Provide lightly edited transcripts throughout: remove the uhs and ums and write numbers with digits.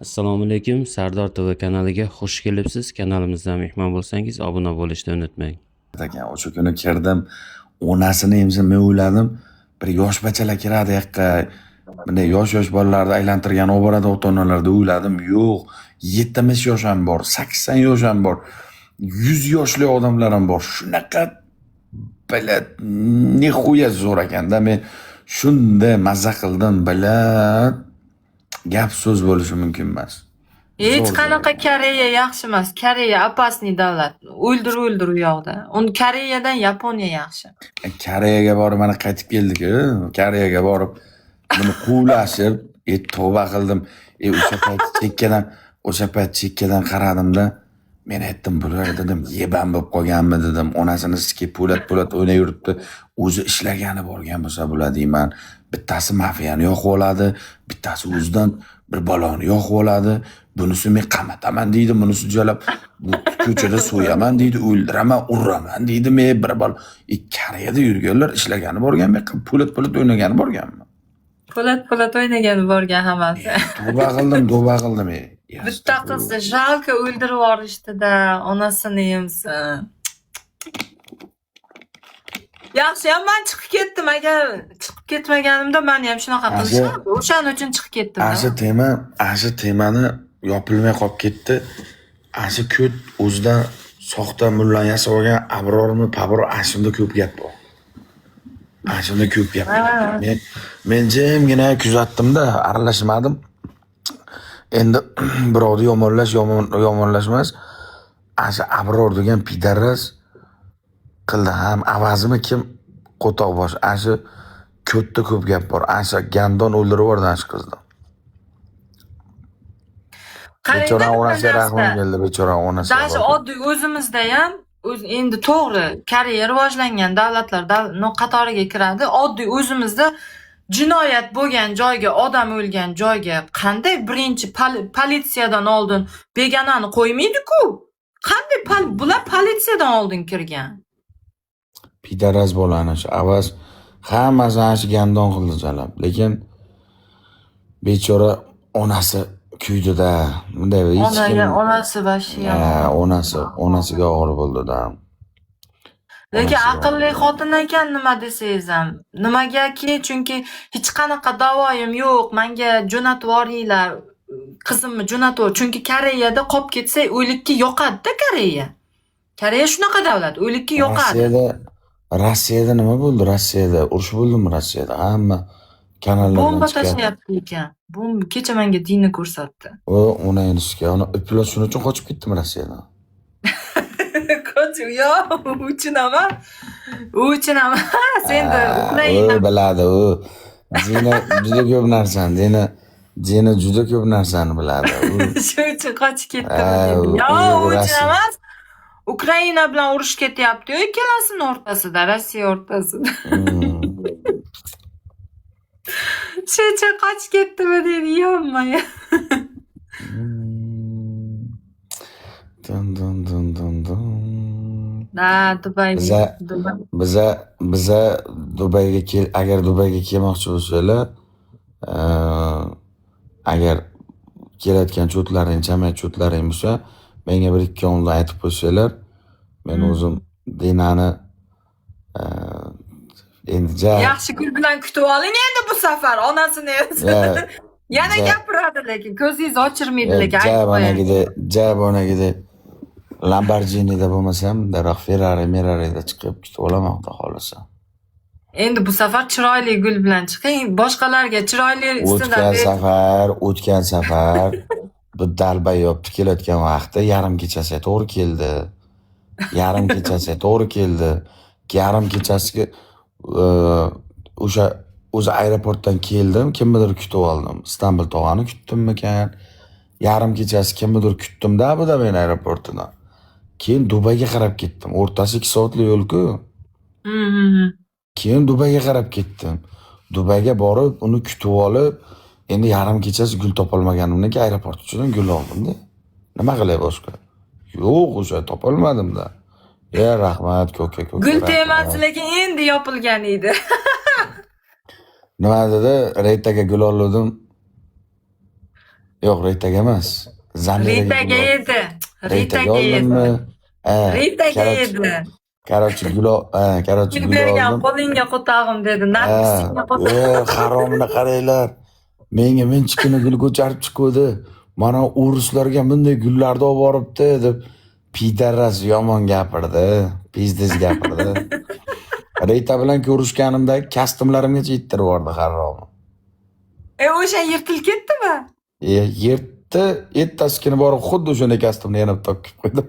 Assalomu alaykum, Sardor TV kanaliga xush kelibsiz. Kanalimizda mehmon bo'lsangiz, obuna bo'lishni unutmang. Ekan. O'sha kuni kirdim, onasini emsin, men o'yladim, bir yosh bachalar kiradi yoqqa, bunday yosh-yosh bolalarni aylantirgan olib boradi ota-onalar deb o'yladim. Yo'q, 70 yosh ham bor, 80 yosh ham bor, 100 yoshli odamlar ham bor. Shunaqa, блядь, нихуя zo'r ekanda. Men shunday mazza qildim, блядь, gap so'z bo'lishi mumkin emas. Hech Zo'r joy qanaqa ekan. Koreya yaxshi emas. Koreya опасный davlat. O'ldir, o'ldir u yoqda. Uni Koreyadan Yaponiya yaxshi. Koreyaga borib, mana qaytib keldik-ku. Koreyaga borib, buni quvlashib, tavba qildim. O'sha payt chekkadan qaradimda, men aytdim, bular dedim, ебан bo'lib qolganmi dedim. Onasini sikib po'lat-po'lat o'ynab yuribdi. O'zi ishlagani borgan bo'lsa bular deyman. Bittasi mafiyani yoqib oladi, bittasi o'zidan bir baloni yoqib oladi. Bunisi men qamataman deydi, bunisi jalab bu ko'chada so'yaman deydi, o'ldiraman, uraman deydi. Men bir balo. Koreyada yurganlar ishlagani borganmi, po'lat-po'lat o'ynagani borganmi? Po'lat po'lat o'ynagani borgan hammasi. Tavba qildim, tavba qildim. Bitta qizni жалко o'ldirib yuborishdi-da, onasini emsin. Yaxshi ham man chiqib ketdim. Agar chiqib ketmaganimda meni ham shunaqa qilishardi. O'shaning uchun chiqib ketdim. Ashu temani yopilmay qolib ketdi. Ashu ko't o'zidan soxta mullani yasab olgan Abrormi, Pabror, ashunda ko'p gap bor. Ashunda ko'p gap bor. Men jimgina kuzatdim-da, aralashmadim. Endi birovni yomonlash yomon yomonlash emas. Ashu Abror degan пидарас qildi ham avazimi kim qo'toqbosh. Ashu ko'tda ko'p gap bor. Ashu гандон o'ldirib yubordi ashu qizni. Qarangda Bechora bitta onasiga narsa. rahmim keldi, bechora onasiga. Даже oddiy o'zimizda ham endi to'g'ri, Koreya rivojlangan davlatlar qatoriga kiradi. Oddiy o'zimizda jinoyat bo'lgan joyga, odam o'lgan joyga qanday birinchi politsiyadan oldin begonani qo'ymaydi-ku. Qanday bular politsiyadan oldin kirgan. Пидарас bola ana shu Avaz hammasi ana shu гандон qildi jalab. Lekin bechora onasi kuydida. Bunday hech Onaga, kim onasi вообще Ha, yomon. onasiga og'ir bo'ldi-da. Lekin Onasiga aqlli og'ir. xotin ekan nima desangiz ham. Nimagaki, chunki hech qanaqa davoyim yo'q, menga jo'natib yuboringlar, qizimni jo'natib yubor. Chunki Koreyada qolib ketsa, o'likka yoqadi-da Koreya. Koreya shunaqa davlat, o'likka yoqadi. Rossiyada nima bo'ldi? Rossiyada urush bo'ldimi Rossiyada? Hamma kanallardan Bomba chiqyapti. tashlayapti ekan. Bomba kecha menga Dina ko'rsatdi. O, onangizga, ona iflos shuning uchun qochib ketdimi Rossiyadan? Qochib, yo'q, u uchun emas. U uchun emas. Endi Ha, Ukraina u biladi u. Dina juda ko'p narsani, Dina juda ko'p narsani biladi. U shu uchun qochib ketdimi Ha, dedi. Yo'q, u uchun emas. Ukraina bilan urush ketyapti-yu, ikkalasini o'rtasida, Rossiya o'rtasida. Shu uchun qochib ketdimi dedi, yonmay. Dun dun dun dun dun. Ha, Dubayga, Dubay. Biza Dubayga kel, agar Dubayga kelmoqchi bo'lsanglar, agar kelayotgan cho'tlaring, chamay cho'tlaring bo'lsa, menga bir ikki oldin aytib qo'ysanglar, men o'zim Dinani endi ja Yaxshi gul bilan kutib oling endi bu safar onasini. Yana gapiradi lekin ko'zingiz ochirmaydi lekin ja aytib qo'ying. Ja bonagiday Lamborghinida bo'lmasam, biroq Ferrari, Merarida chiqib kutib olaman, xudo xohlasa. Endi bu safar chiroyli gul bilan chiqing. Boshqalarga chiroyli O'tgan safar, o'tgan safar bu долбоёб kelayotgan vaqti yarim kechasiga to'g'ri keldi. Yarim kechasiga to'g'ri keldi. Yarim kechasiga o'sha o'zi aeroportdan keldim, kimnidir kutib oldim. Istanbul tog'ani kutdimmikan? Yarim kechasi kimnidir kutdim-da Abu Dhabi aeroportidan. Keyin Dubayga qarab ketdim. O'rtasi 2 soatlik yo'l-ku. Keyin Dubayga qarab ketdim. Dubayga borib, uni kutib olib, endi yarim kechasi gul topolmaganimdan keyin aeroport ichidan gul oldim-da. Nima qilay boshqa? Yo'q, o'sha topolmadim-da. Ya rahmat, ko'ka ko'ka. Gul rahmat. temasi lekin endi yopilgan edi. Nima dedi? Reytaga gul oldim. Yo'q, Ritaga emas. Zamiraga Ritaga gul edi. Ritaga Ritaga edi. oldimmi? Ha, Ritaga короче, edi. короче, gul ha, короче, Gul gul bergan oldim. qo'lingga qo'tag'im dedi. Ha, Nargisingga qo'tag'im. Haromni qaranglar. Menga minchikini gul ko'charib chiquvdi. Mana o'rislarga bunday gullarni olib boribdi deb пидарас yomon gapirdi. Пиздец gapirdi. Rita bilan ko'rishganimda kostyumlarimgacha yettirib yubordi haromi. E, o'sha yirtilib ketdimi? E, yirtdi, ertasi kuni borib xuddi o'shanday kostyumni yana bitta olib kelib qo'ydim.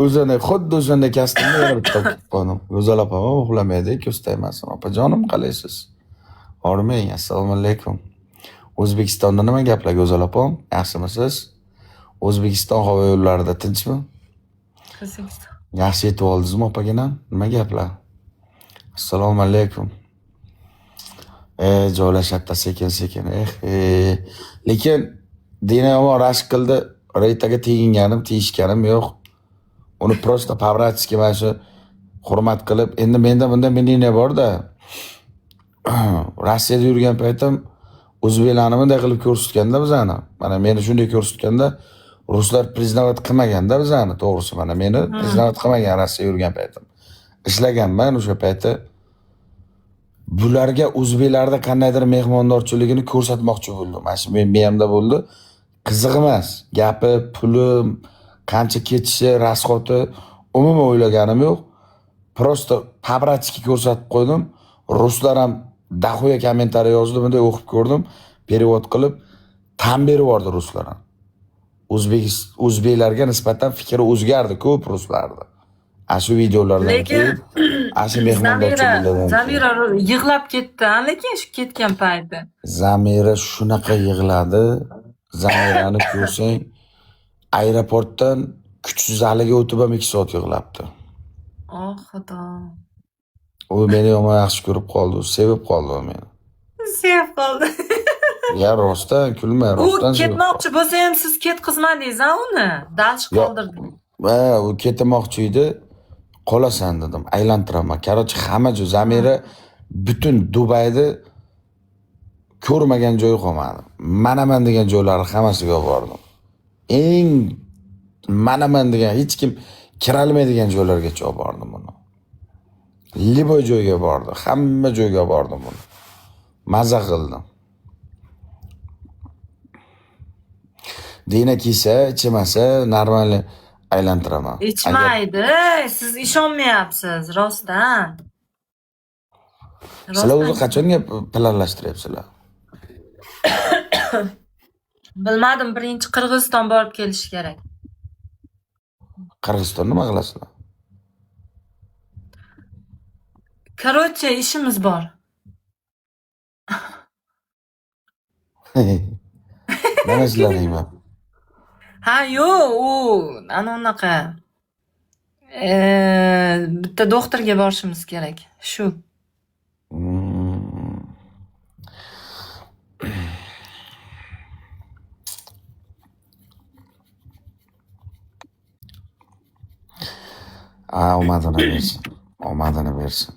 O'shanday, xuddi o'shanday kostyumni yana bitta olib kelib qo'ydim. Go'zal opam ham uxlamaydi, ko'z tegmasin. Opajonim, qalaysiz? Hormang, assalomu alaykum. O'zbekistonda nima gaplar, Go'zal opam? Yaxshimisiz? O'zbekiston havo yo'llarida tinchmi? O'zbekiston. Yaxshi yetib oldingizmi, opaginam? Nima gaplar? Assalomu alaykum. E, joylashadi sekin-sekin. Eh, eh. Lekin Dina yomon rashk qildi. Ritaga teginganim, tegishganim yo'q. Uni просто по-братски mana shu hurmat qilib, endi menda bunday мнение bor-da. Rossiyada yurgan paytim o'zbeklarni bunday qilib ko'rsatganda bizani. Mana meni shunday ko'rsatganda ruslar признавать qilmaganda bizani, to'g'risi mana meni признавать qilmagan Rossiya yurgan paytim. Ishlaganman o'sha payti. Bularga o'zbeklarda qandaydir mehmondorchiligini ko'rsatmoqchi bo'ldim. Mana shu men miyamda bo'ldi. Qiziq emas. Gapi, puli, qancha ketishi, расход i umuman o'ylaganim yo'q. Просто по-братски ko'rsatib qo'ydim. Ruslar ham дохуя комментарий yozdi, bunday o'qib ko'rdim. Перевод qilib tan berib yubordi ruslar ham. O'zbeklarga nisbatan fikri o'zgardi ko'p ruslarni. Ana shu videolardan Lekin keyin, ana shu Zamira, mehmondorchiliklardan keyin. Zamira yig'lab ketdi, ha, lekin shu ketgan payti. Zamira shunaqa yig'ladi. Zamirani ko'rsang, aeroportdan kutish zaliga o'tib ham 2 soat yig'labdi. Oh, Xudo. U meni yomon yaxshi ko'rib qoldi, u sevib qoldi u meni. Sevib qoldi. Ya rostdan kulma, U rostdan sevib qoldi. ketmoqchi bo'lsa ham siz ketqizmadingiz, a uni? Дальше Yo'q. qoldirdingiz. Ha, u ketmoqchi edi. Qolasan dedim, aylantiraman. Короче, hamma joy Zamira butun Dubayni ko'rmagan joyi qolmadi. Manaman degan joylarni hammasiga olib bordim. Eng manaman degan hech kim kirolmaydigan joylargacha olib bordim uni. Любой joyga bordi, hamma joyga olib bordim uni. Maza qildim. Dina kelsa, ichmasa, normal aylantiraman. Agar Ichmaydi. Siz ishonmayapsiz, rostdan. Sizlar o'zi Rostdan. qachonga planlashtiryapsizlar? Bilmadim, birinchi Qirg'iziston borib kelish kerak. Qirg'izistonda nima qilasizlar? Короче, ishimiz bor. Nima ishlaring bor? Ha, yo'q, u ana unaqa. Bitta doktorga borishimiz kerak. Shu. Ha, omadini bersin. Omadini bersin.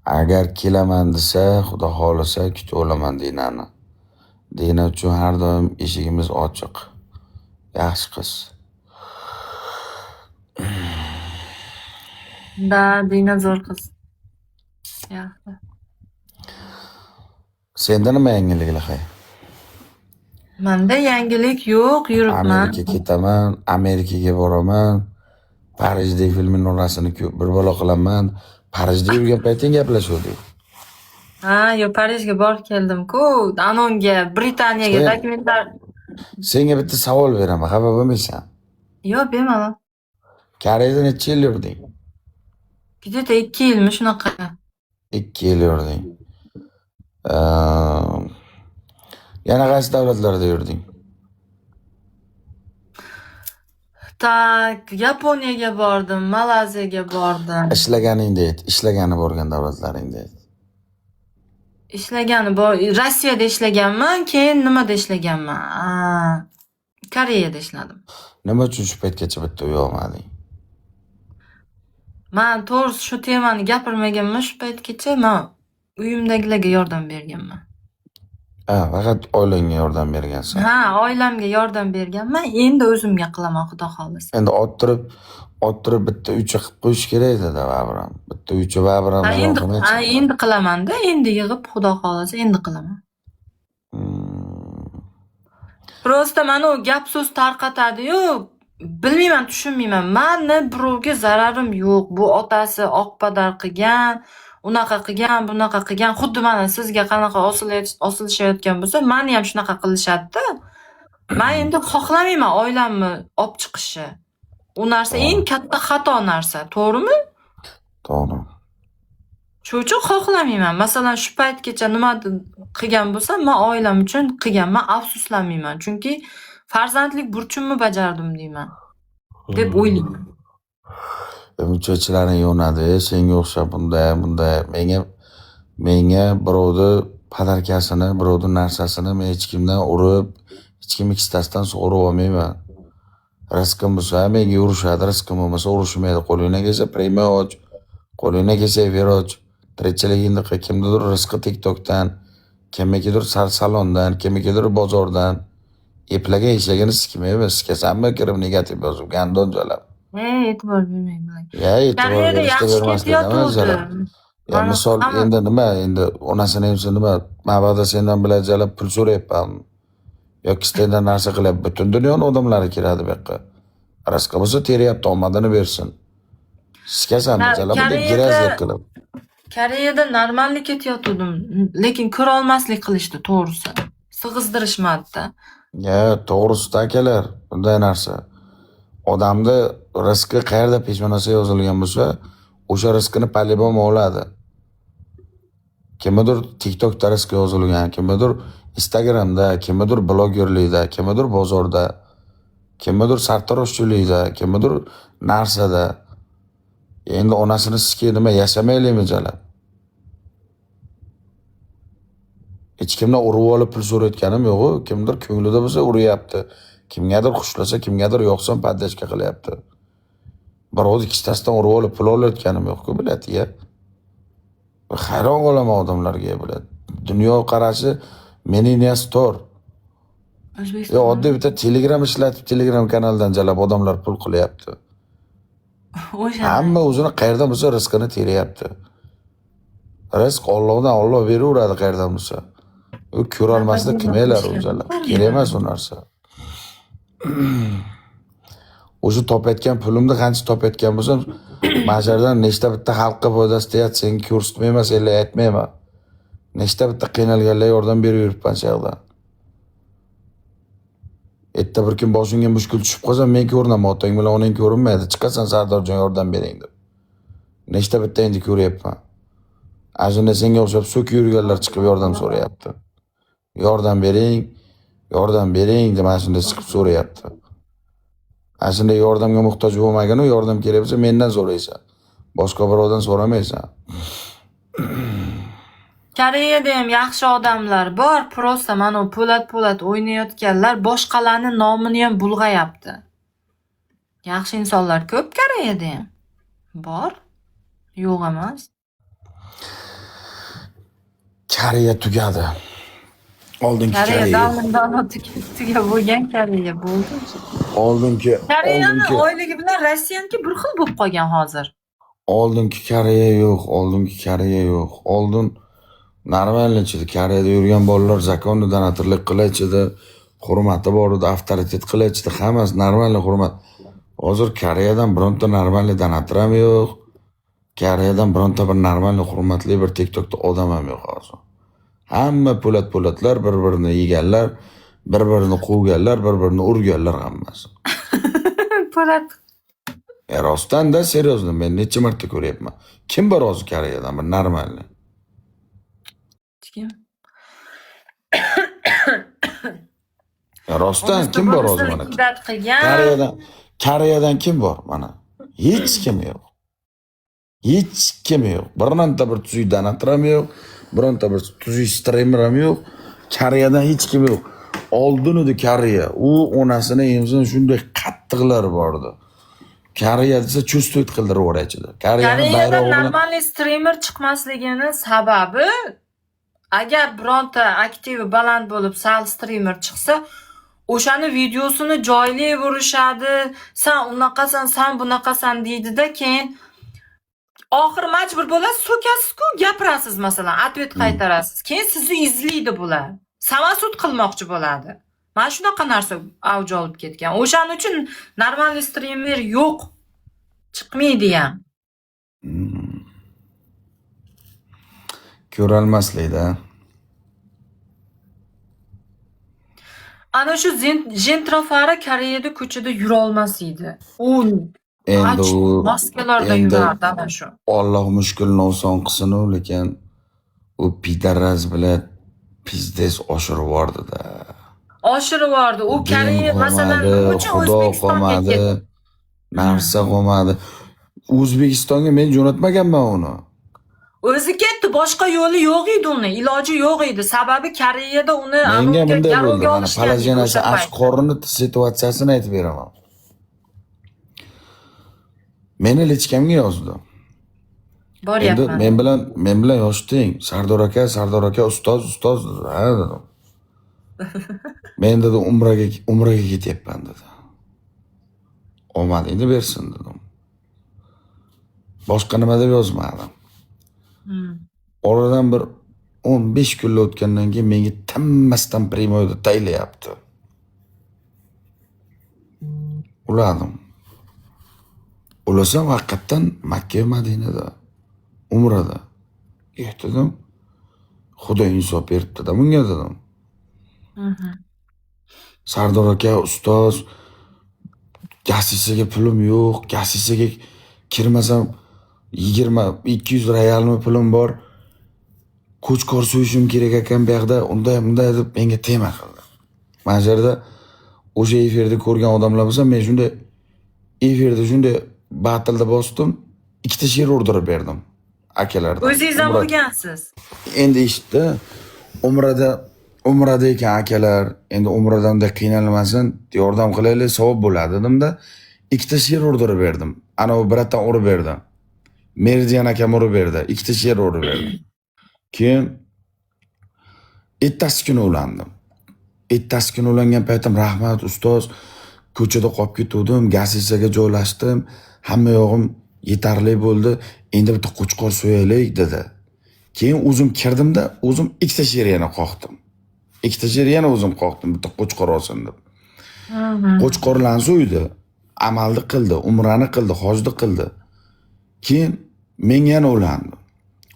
Agar kelaman desa, Xudo xohlasa kutib olaman Dinani. Dina uchun har doim eshigimiz ochiq. Yaxshi qiz. Да, Dina zo'r qiz. Yaxshi. Senda nima yangiliklar hay? Menda yangilik yo'q, yuribman. Amerikaga ketaman, Amerikaga boraman. Parijda Eyfel minorasini bir balo qilaman. Parijda yurgan payting gaplashuvdik. Ha, yo'q, Parijga borib keldim-ku. Anonga, Britaniyaga Sen dokumentlar. Senga bitta savol beraman, xafa bo'lmaysan. Yo'q, bemalol. Koreyada necha yil yurding? Где-то 2 yilmi shunaqa. 2 yil yurding. Yana qaysi davlatlarda yurding? Так, Yaponiyaga bordim, Malayziyaga bordim. Ishlaganingda ayt, ishlagani borgan davlatlaringda ayt. Ishlagani bor, Rossiyada ishlaganman, keyin nimada ishlaganman? Koreyada ishladim. Nima uchun shu paytgacha bitta uy olmading? Man to'g'risi shu temani gapirmaganman shu paytgacha. Man Uyimdagilarga yordam berganman. Ha, faqat oilangga yordam bergansan. Ha, oilamga yordam berganman. Endi o'zimga qilaman, xudo xohlasa. Endi ottirib bitta uycha qilib qo'yish kerak edi-da baribir ham. Bitta uycha baribir ham Ha, nima endi ha, qilmaysan. endi qilaman-da, endi yig'ib, xudo xohlasa, endi qilaman. Просто mana u gap so'z tarqatadi-yu, bilmayman, tushunmayman. Mani birovga zararim yo'q. Bu otasi oq padar qilgan, unaqa qilgan, bunaqa qilgan. Xuddi mana sizga qanaqa osilishayotgan bo'lsa, mani ham shunaqa qilishadi-da. Men endi xohlamayman oilamni olib chiqishi. U narsa eng katta xato narsa, to'g'rimi? To'g'ri. Shu uchun xohlamayman. Masalan, shu paytgacha nima qilgan bo'lsam, men oilam uchun qilganman, afsuslanmayman. Chunki farzandlik burchimni bajardim deyman. Deb o'ylayman. Muchachilaring yonadi, senga o'xshab bunday, bunday. Menga birovni подарка sini, birovni narsasini men hech kimdan urib, hech kimni kissasidan sug'urib olmayman. Rizqim bo'lsa menga urishadi, rizqim bo'lmasa urishmaydi. Qo'lingdan kelsa прямой och, qo'lingdan kelsa efir och. Tirikchiligingni qil. Kimnidir rizqi TikTokdan, kimnikidir salondan, kimnikidir bozordan. Eplagan eshagini sikmaymiz. Sikasanmi kirib negativ yozib, гандон jalab. Ey, e'tibor bermang bularga. Ya e'tibor Koreyada berishda yaxshi bermaslik emas jalab. ketayotgandi. Ya Mana misol hamma endi nima endi onasini emsa nima mabodo sendan bilan jalab pul so'rayapman yoki sendan narsa qilyapti. Butun dunyoni odamlari keladi bu yoqqa. Rizqi bo'lsa teryapti, omadini bersin. Sikasanmi jalab bunday Koreyada грязный qilib. Koreyada нормальный ketayotgandim, lekin ko'ra olmaslik qilishdi, to'g'risi. Sig'izdirishmadi-da. Ya to'g'risida akalar, bunday narsa. Odamni rizqi qayerda peshonasiga yozilgan bo'lsa, o'sha rizqini по-любому oladi. Kimnidir TikTokda rizqi yozilgan, kimnidir Instagramda, kimnidir blogerlikda, kimnidir bozorda, kimnidir sartaroshchilikda, kimnidir narsada. Endi onasini sikib nima yashamaylikmi jalab? Hech kimdan urib olib pul so'rayotganim yo'q-u. Kimdir ko'nglida bo'lsa uryapti. Kimgadir xushlasa, kimgadir yoqsa поддержка qilyapti. Birovni ikkitasidan urib olib pul olayotganim yo'q-ku, блядь, ya. Hayron qolaman odamlarga, блядь. Dunyo qarashi мнения si tor. Yo, O'zbekistonda oddiy bitta Telegram ishlatib, Telegram kanalidan jalab odamlar pul qilyapti. O'sha. Hamma o'zini qayerdan bo'lsa rizqini teryapti. Rizq Allohdan, Alloh beraveradi qayerdan bo'lsa. U ko'rolmaslik qilmanglar u jalab. Kerak emas u narsa. O'sha topayotgan pulimni qancha topayotgan bo'lsam, mana shu yerdan nechta bitta xalqqa foydasi tegadi, senga ko'rsatmayman, senga aytmayman. Nechta bitta qiynalganlarga yordam berib yuribman shu yerda. Erta bir kun boshingga mushkul tushib qolsa, men ko'rinaman, otang bilan onang ko'rinmaydi. Chiqasan Sardorjon yordam bering deb. Nechta bitta endi ko'ryapman. Ana shunda senga o'xshab so'kib yurganlar chiqib yordam so'rayapti. Yordam bering, yordam bering deb mana shunda chiqib so'rayapti. Ana shunday yordamga muhtoj bo'lmaganu yordam kerak bo'lsa mendan so'raysan. Boshqa birovdan so'ramaysan. Koreyada ham yaxshi odamlar bor, просто mana u po'lat-po'lat o'ynayotganlar boshqalarni nomini ham bulg'ayapti. Yaxshi insonlar ko'p Koreyada ham. Bor. Yo'q emas. Koreya tugadi. Oldingi Koreya Koreya yo'q. davlat tugab bo'lgan Koreya bo'ldi. Oldingi Koreyani oldingi oyligi bilan Rossiyaniki bir xil bo'lib qolgan hozir. Oldingi Koreya yo'q, oldingi Koreya yo'q. Oldin нормальный edi. Koreyada yurgan bolalar законный donatorlik qilaychidi, hurmati bor edi, avtoritet qilaychidi, hammasi нормальный hurmat. Hozir Koreyadan bironta нормальный donator ham yo'q. Koreyadan bironta bir нормальный hurmatli bir TikTokda odam ham yo'q hozir. Hamma po'lat-po'latlar, bir-birini yeganlar, bir-birini quvganlar, bir-birini urganlar hammasi. Po'lat. E rostdan-da, серьезно, men necha marta ko'ryapman. Kim bor hozir Koreyadan bir нормальный? Kim? E rostdan kim bor hozir mana? G'iybat qilgan. Koreyadan kim bor mana? Hech kim yo'q. Hech kim yo'q. Bironta bir tuzuk donator ham yo'q, bironta bir tuzuk streamer ham yo'q. Koreyadan hech kim yo'q. Oldin edi Koreya. U onasini emsin shunday qattiqlar bor edi. Koreya desa чувствовать qildirib yuboraychidi. Koreyani Koreyada bayrog'i bilan нормальный streamer chiqmasligini sababi, agar bironta aktivi baland bo'lib sal streamer chiqsa, o'shani videosini joylayverishadi. "San unaqasan, san bunaqasan", deydida, keyin oxiri majbur bo'lasiz, so'kasiz-ku, gapirasiz masalan, ответ qaytarasiz. Keyin sizni izlaydi bular. Самосуд qilmoqchi bo'ladi. Mana shunaqa narsa avj olib ketgan. O'shaning uchun нормальный streamer yo'q. Chiqmaydi ham. Ko'rolmaslikda. Ana shu Jentrafara Koreyada ko'chada yurolmas edi. U Endi och u maskalarda endi yurardi ana shu. Alloh mushkulni oson qilsin u, lekin u pidaraz bilan pizdez oshirib yubordi-da. Oshirib yubordi. U Din Koreya masalan qolmadi, nima uchun xudo O'zbekistonga qolmadi, ketdi? Narsa qolmadi. O'zbekistonga men jo'natmaganman uni. O'zi ketdi, boshqa yo'li yo'q edi uni, iloji yo'q edi. Sababi Koreyada uni Menga anaviga bunday bo'ldi. garovga Mana olishgan edi положение si o'sha payt. Ashqorini situatsiyasini aytib beraman. Meni личка mga yozdi. Endi Boryapman. men bilan yoshi teng. "Sardor aka, Sardor aka, ustoz, ustoz", dedi. "Ha", dedim. "Men", dedi, "umraga ketyapman", dedi. "Omadingni bersin", dedim. Boshqa nima deb yozmadim. Oradan bir 15 kunlar o'tgandan keyin menga tinmasdan прямой da taylayapti. Uladim. Ulasam haqiqatdan Makka va Madinada, umrada. Eh dedim. Xudo insof beribdi-da bunga dedim. "Sardor aka, ustoz, gastinisaga pulim yo'q, gastinisaga kirmasam 20 200 realmi pulim bor. Qo'chqor so'yishim kerak ekan bu yoqda, unday bunday", deb menga tema qildi. Mana shu yerda o'sha efirda ko'rgan odamlar bo'lsa, men shunday efirda shunday batlda bosdim, ikkita she'r urdirib berdim akalardan. O'zingiz ham Umra- urgansiz. Endi eshitdi. Umrada ekan akalar, endi umrada unday qiynalmasin, yordam qilaylik, savob bo'ladi dedimda, ikkita she'r urdirib berdim. Ana u братан urib berdi. Merdian akam urib berdi. Ikkita she'r urib berdi. Keyin ertasi kuni ulandim. Ertasi kuni ulangan paytim, "Rahmat, ustoz, ko'chada qolib ketuvdim, gastinisaga joylashdim, hamma yog'im yetarli bo'ldi, endi bitta qo'chqor so'yaylik", dedi. Keyin o'zim kirdimda, o'zim ikkita she'r yana qoqdim. Ikkita she'r yana o'zim qoqdim, bitta qo'chqor olsin deb. Qo'chqorlarni so'ydi, amalni qildi, umrani qildi, hojni qildi. Keyin men yana ulandim.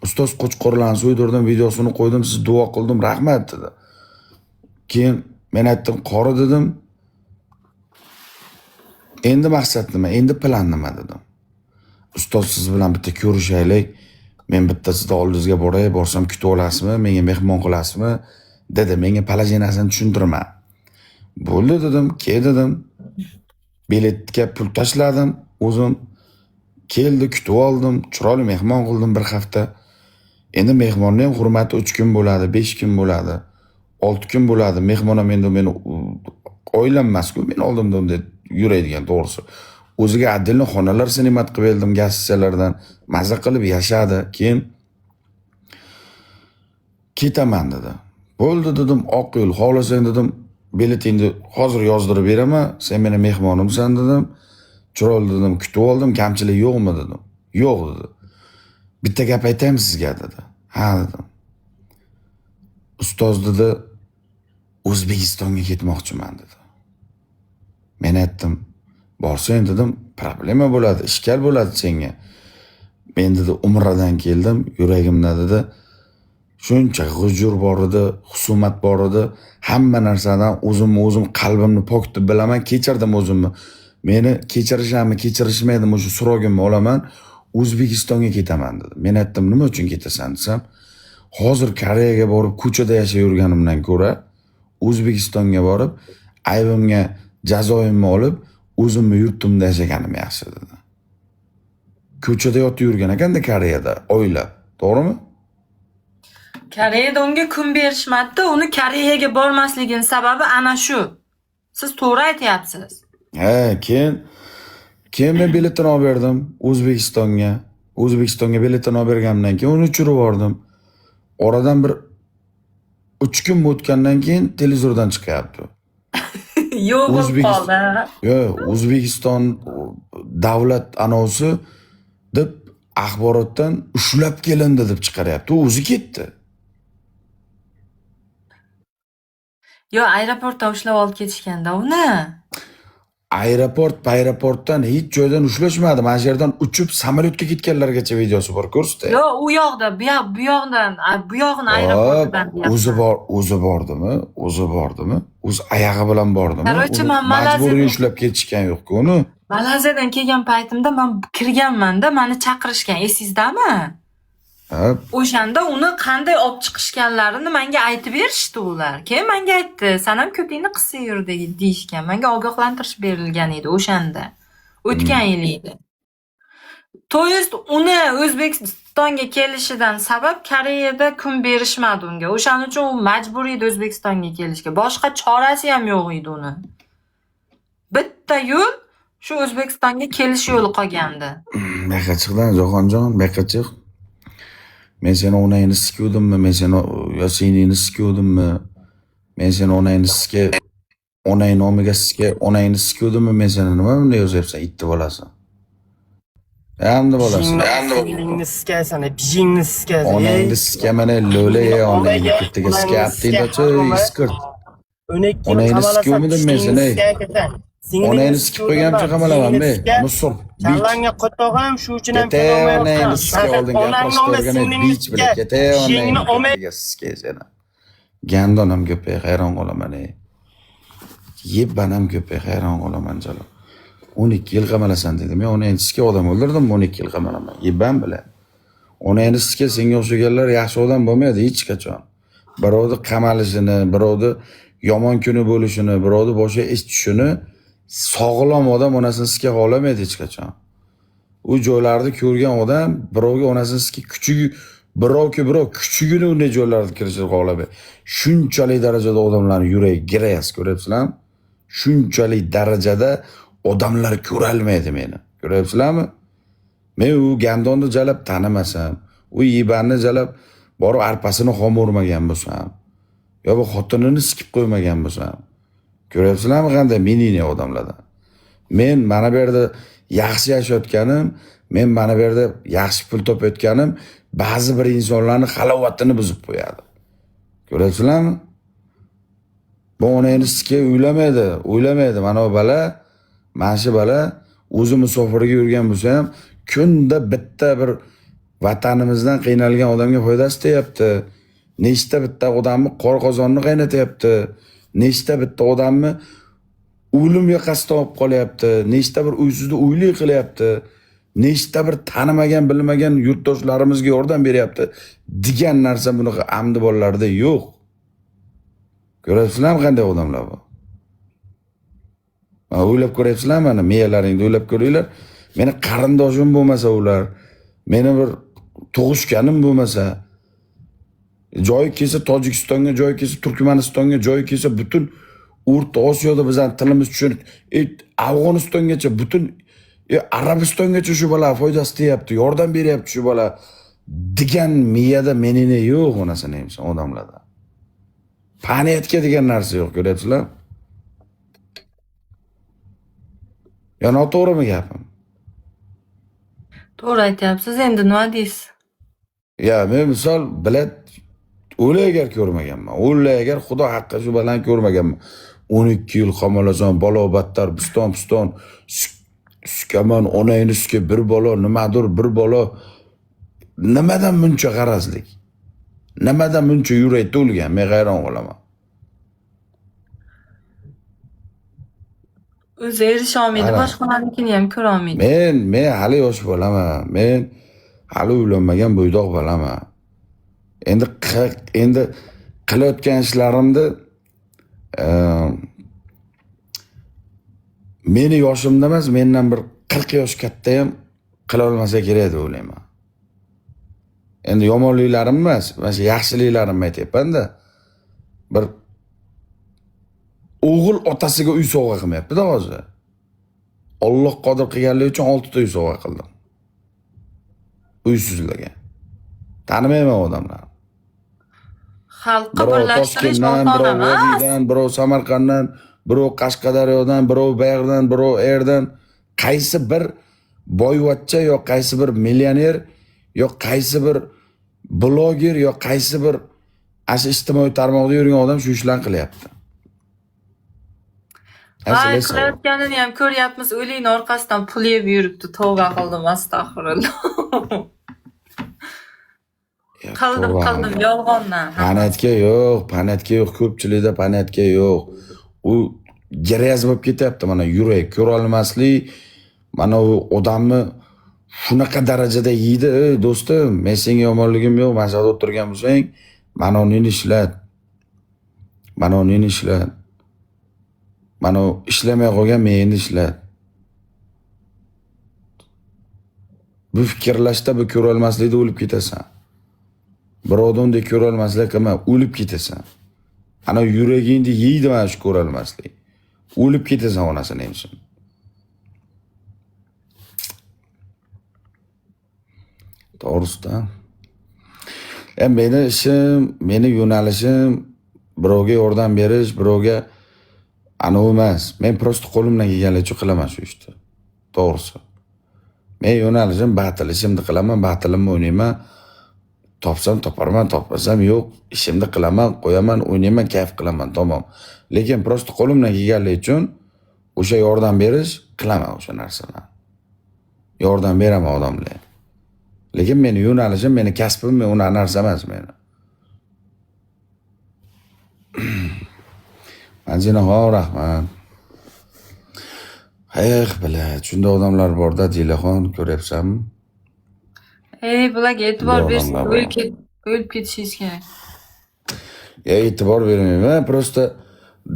"Ustoz, qo'chqorlarni so'ydirdim, videosini qo'ydim, siz duo qildim, rahmat", dedi. Keyin men aytdim, "Qori", dedim. "Endi maqsad nima? Endi plan nima?" dedim. "Ustoz, siz bilan bitta ko'rishaylik. Men bitta sizni oldingizga boray, borsam kutib olasizmi, menga mehmon qilasizmi?" dedi. Menga положение sini tushuntirma. "Bo'ldi", dedim, "kel", dedim. Biletga pul tashladim o'zim. Keldi, kutib oldim, chiroyli mehmon qildim bir hafta. Endi mehmonni ham hurmati 3 kun bo'ladi, 5 kun bo'ladi, 6 kun bo'ladi. Mehmon ham endi meni oilam emas-ku, men oldimda unday yuradigan to'g'risi. O'ziga отдельно xonalar снимать qilib berdim gastinisalardan. Maza qilib yashadi. Keyin "Ketaman", dedi. "Bo'ldi", dedim, "oq yo'l, xohlasang", dedim, "biletingni hozir yozdirib beraman, sen meni mehmonimsan", dedim. "Chiroyli", dedim, "kutib oldim, kamchilik yo'qmi?" dedim. "Yo'q", dedi. "Bitta gap aytaymi sizga?" dedi. "Ha", dedim. "Ustoz", dedi, "O'zbekistonga ketmoqchiman", dedi. Men aytdim, "Borsang", dedim, "problema bo'ladi, ishkal bo'ladi senga." "Men", dedi, "umradan keldim, yuragimda", dedi, "shuncha g'ujur bor edi, husumat bor edi. Hamma narsadan o'zimni o'zim qalbimni pok deb bilaman, kechirdim o'zimni. Meni kechirishami, kechirishmaydimi o'sha so'rog'imni olaman, O'zbekistonga ketaman", dedi. Men aytdim, "Nima uchun ketasan?" desam, "Hozir Koreyaga borib ko'chada yashab yurganimdan ko'ra O'zbekistonga borib aybimga jazoimni olib o'zimni yurtimda yashaganim yaxshi", dedi. Ko'chada yotib yurgan ekanda Koreyada oylab, to'g'rimi? Koreyada unga kun berishmadi, uni Koreyaga bormasligini sababi ana shu. Siz to'g'ri aytyapsiz. Ha, keyin Keyin men biletini olib berdim O'zbekistonga. O'zbekistonga biletini olib berganimdan keyin uni uchirib yubordim. Oradan bir 3 kun o'tgandan keyin televizordan chiqyapti. Yo'q bo'lib O'zbekiston qoldi. Yo'q, O'zbekiston davlat anosi deb axborotdan ushlab kelindi deb chiqaryapti. U o'zi ketdi. Yo'q, aeroportdan ushlab olib ketishganda uni. Aeroport, aeroportdan hech joydan ushlashmadi. Mana shu yerdan uchib samolyotga ketganlargacha videosi bor, ko'rsatay. Yo'q, u yoqda, bu yoq, bu yoqdan, bu yog'ini aeroportidan Hop, o'zi deyapman. bor, o'zi bordimi? O'zi bordimi? O'zi oyog'i bilan bordimi? Короче, Uni man majburiy Malayziyadan ushlab ketishgan yo'q-ku uni. Malayziyadan kelgan paytimda man kirganman-da, meni chaqirishgan, esingizdami? Ha, O'shanda uni qanday olib chiqishganlarini menga aytib berishdi ular. Keyin menga aytdi, "San ham ko'pingni qilsa yur" deyishgan. Menga ogohlantirish berilgan edi o'shanda. O'tgan yil edi. То есть uni O'zbekistonga kelishidan sabab Koreyada kun berishmadi unga. O'shaning uchun u majbur edi O'zbekistonga kelishga. Boshqa chorasi ham yo'q edi uni. Bitta yo'l shu O'zbekistonga kelish yo'li qolgandi. Bu yoqqa chiqdan Jahonjon, bu yoqqa chiq. Men seni onangni sikuvdimmi? Men seni yo seningni sikuvdimmi? Men seni onangni sikka, onang nomiga sikka, onangni sikuvdimmi? Men seni nima bunday yozyapsan, itni bolasi? Endi bolasi. Singlingni sikasan, bijingni sikasan. Onangni sikaman, lo'la, ey, onangni kettiga sikapti, iskirt. 12 yil Onangni qamalasan, sikuvmidim men seni, ey. Onangni sikib qo'yganimcha qamalaman, be. Musor, bich. Kallangga qo'tog'am, shu uchun ham Kete onangni sika oldin gapirishga o'rganay, bich bilan. Kete onangni kettiga sikay seni. Gandon ham ko'pay, hayron qolaman, ey. Yebban ham ko'pay, hayron qolaman, jalo. 12 yil qamalasan dedim. Men onangni sika odam o'ldirdim, 12 yil qamalaman. Yebban bilan. Onangni sika senga o'xshaganlar yaxshi odam bo'lmaydi hech qachon. Birovni qamalishini, birovni yomon kuni bo'lishini, birovni boshiga ish tushishini sog'lom odam onasini sika xohlamaydi hech qachon. U joylarni ko'rgan odam birovga onasini sika kuchigi, birovki birov kuchugini unday joylarga kirishini xohlamaydi. Shunchalik darajada odamlarning yuragi girayas, ko'ryapsizlarmi? Shunchalik darajada odamlar ko'rolmaydi meni. Ko'ryapsizlarmi? Men u gandonni jalab tanimasam, u yibanni jalab borib arpasini xom urmagan bo'lsam, yo bu xotinini sikib qo'ymagan bo'lsam, ko'ryapsizlarmi qanday menini odamlardan? Men mana bu yerda yaxshi yashayotganim, men mana bu yerda yaxshi pul topayotganim ba'zi bir insonlarning halovatini buzib qo'yadi. Ko'ryapsizlarmi? Bu onangni sikka o'ylamaydi, o'ylamaydi. Mana bu bala, mana shu bala o'zi musofirga yurgan bo'lsa ham kunda bitta bir vatanimizdan qiynalgan odamga foydasi tegyapti. Nechta bitta odamni qor qozonni qaynatyapti. Nechta bitta odamni o'lim yoqasida olib qolyapti. Nechta bir uysizni uyli qilyapti. Nechta bir tanimagan, bilmagan yurtdoshlarimizga yordam beryapti degan narsa bunaqa amdi bolalarda yo'q. Ko'ryapsizlarmi qanday odamlar bu? Mana o'ylab ko'ryapsizlarmi, mana miyalaringda o'ylab ko'ringlar. Meni qarindoshim bo'lmasa ular, meni bir tug'ishganim bo'lmasa, joyi kelsa Tojikistonga, joyi kelsa Turkmanistonga, joyi kelsa butun O'rta Osiyoda bizning tilimiz tushunib, Afg'onistongacha, butun Arabistongacha shu bola foydasi tegyapti, yordam beryapti shu bola degan miyada menini yo'q onasini emsin odamlarda. Paniyatka degan narsa yo'q, ko'ryapsizlar? Yo noto'g'rimi gapim? To'g'ri aytyapsiz, endi nima deysiz? Ya men misol bilat o'la agar ko'rmaganman. O'la agar Xudo haqqi shu balani ko'rmaganman. 12 yil qamalasan, balo battar, piston piston, sukaman, onangni suka bir balo, nimadir bir balo. Nimadan buncha g'arazlik? Nimadan buncha yurak to'lgan? Men hayron qolaman. O'zi erisha olmaydi, boshqalarnikini ham ko'ra olmaydi. Men hali yosh bolaman. Men hali uylanmagan bo'ydoq bolaman. Endi qilayotgan ishlarimni meni yoshimda emas, mendan bir 40 yosh katta ham qila olmasa kerak deb o'ylayman. Endi yomonliklarim emas, mana shu yaxshiliklarimni aytyapman-da. Bir o'g'il otasiga uy sovg'a qilmayapti-da hozir. Alloh qodir qilganligi uchun 6 ta uy sovg'a qildim. Uysizlarga. Tanimayman odamlarni. Xalqqa Birov birlashtirish Toshkentdan, oson birov emas. Vodiydan, birov Samarqanddan, birov Qashqadaryodan, birov Bayerdan, birov Erdan, qaysi bir boyvachcha yo qaysi bir millioner yo qaysi bir bloger yo qaysi bir ashu ijtimoiy tarmoqda yurgan odam shu ishlarni qilyapti. Voy, Asli savol. qilayotganini ham ko'ryapmiz. O'likni orqasidan pul yeb yuribdi. Tavba qildim, astag'firulloh. Ya, Qildim, tavba qildim, qildim. yolg'ondan. Понятка yo'q, понятка yo'q, ko'pchilikda понятка yo'q. U грязь bo'lib ketyapti mana yurak ko'rolmaslik, mana u odamni shunaqa darajada yeydi. Ey do'stim, men senga yomonligim yo'q, mana shu yerda o'tirgan bo'lsang, mana uningni ishlat. Mana uningni ishlat. Mana u ishlamay qolgan meyingni ishlat. Bu fikrlashda, bu ko'rolmaslikda o'lib ketasan. Birovni unday ko'rolmaslik qilma, o'lib ketasan. Ana yuragingni yeydi mana shu ko'rolmaslik. O'lib ketasan onasini emsin. To'g'risida. Meni ishim, meni yo'nalishim birovga yordam berish, birovga anavi emas. Men просто qo'limdan kelganicha uchun qilaman shu ishni. To'g'risi. Men yo'nalishim batil, ishimni qilaman, batilimni o'ynayman. Topsam toparman, topmasam yo'q. Ishimni qilaman, qo'yaman, o'ynayman, kayf qilaman, tamom. Lekin просто qo'limdan kelganligi uchun o'sha yordam berish qilaman o'sha narsalarni. Yordam beraman odamlarga. Lekin meni yo'nalishim, meni kasbim, men unaqa narsa emas meni. Manzinaxon, rahmat. Eh, блядь, shunday odamlar borda, Dilaxon, ko'ryapsanmi? Ey, bularga e'tibor Bunday bersin, odamlar bor. O'lib ketishingiz kerak. Ya e'tibor bermayman, просто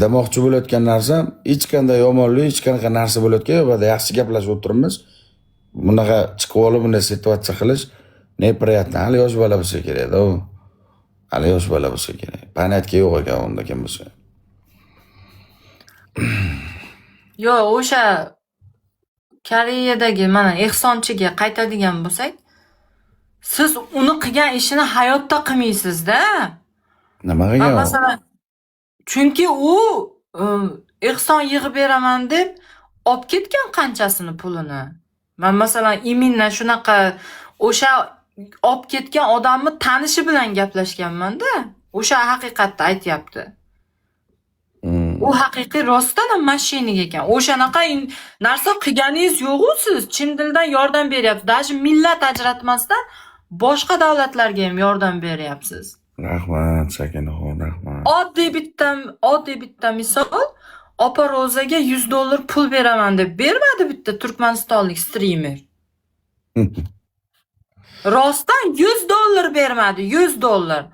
demoqchi bo'layotgan narsam hech qanday yomonlik, hech qanaqa narsa bo'layotgan yo'q. Ba'da yaxshi gaplashib o'tiribmiz. Bunaqa chiqib olib bunday situatsiya qilish неприятно. Hali yosh bola bo'lsa kerak-da u. Hali yosh bola bo'lsa kerak. Понятка yo'q ekan unda kim bo'lsa. Yo'q, o'sha Koreyadagi mana ehsonchiga qaytadigan bo'lsak, siz uni qilgan ishini hayotda qilmaysiz-da. Nima Man qilgan u? masalan, chunki u ehson yig'ib beraman deb olib ketgan qanchasini pulini. Man masalan, именно shunaqa o'sha olib ketgan odamni tanishi bilan gaplashganman-da. O'sha haqiqatni aytyapti. U haqiqiy rostdan ham мошенник ekan. O'shanaqa narsa qilganingiz yo'q-u siz. Chin dildan yordam beryapsiz. Даже millat ajratmasdan boshqa davlatlarga ham yordam beryapsiz. Rahmat, Sakinaxon, rahmat. Oddiy bitta misol, opa Ro'zaga $100 pul beraman deb bermadi bitta turkmanistonlik streamer. Rostdan $100 bermadi, $100.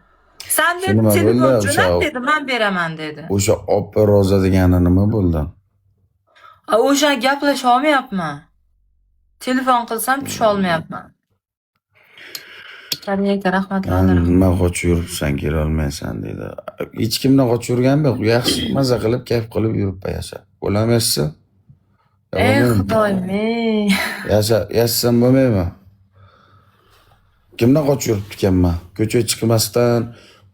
San Shu deb nima telefon bo'ldi? jo'nat dedi, man beraman dedi. O'sha opa Roza degani nima bo'ldi? A, o'sha gaplasha olmayapman. Telefon qilsam tusha olmayapman. Koreyaga rahmat. Nima qochib yuribsan, kelolmaysan deydi. Hech kimdan qochib yurganim yo'q. Yaxshi, maza qilib, kayf qilib yuribman yashab. Bo'lamaysiz? Ey Xudoyim, ey. Yasha, yashasam bo'lmaymi? Kimdan qochib yuribdi ekanman? Ko'chaga chiqmasdan